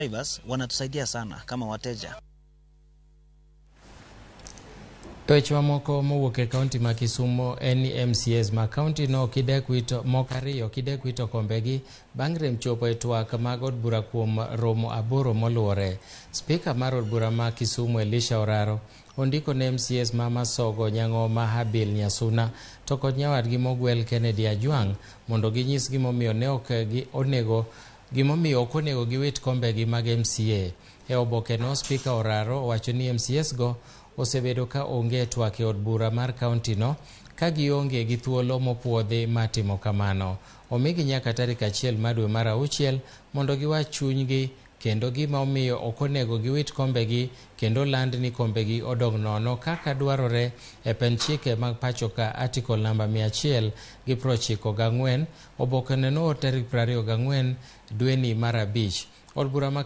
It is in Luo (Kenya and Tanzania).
Drivers wanatusaidia sana kama wateja. To weche mamoko mowuok e kaunti ma Kisumo en ni MCAs ma kaunti no kidek wito moko ariyo kidek wito kombegi bang' rem chopo e twak mag od bura kuom romo 8 moluwore. Spika mar od bura ma Kisumu Elisha Oraro ondiko ne MCAs ma Masogo Nyang'oma Habil Nyasuna to kod nyawadgi mogwel Kennedy Ajwang' mondo ginyis gimomiyo ne ok gi onego gimomiyo ok onego giwit kombegi mag MCA. E oboke no, Spika Oraro owacho ni MCAs go osebedo ka onge twak e od bura mar kaunti no ka gionge gi thuolo mopuodhi mar timo kamano. Omigi nyaka tarik 1 mar dwe mar 6 mondo giwach chunygi kendo gima omiyo ok onego giwit kombegi kendo land ni kombegi odong' nono kaka dwarore e pend chike mag pacho ka article namba 194. Oboke no noor tarik 24 dweni mar 5. Od bura ma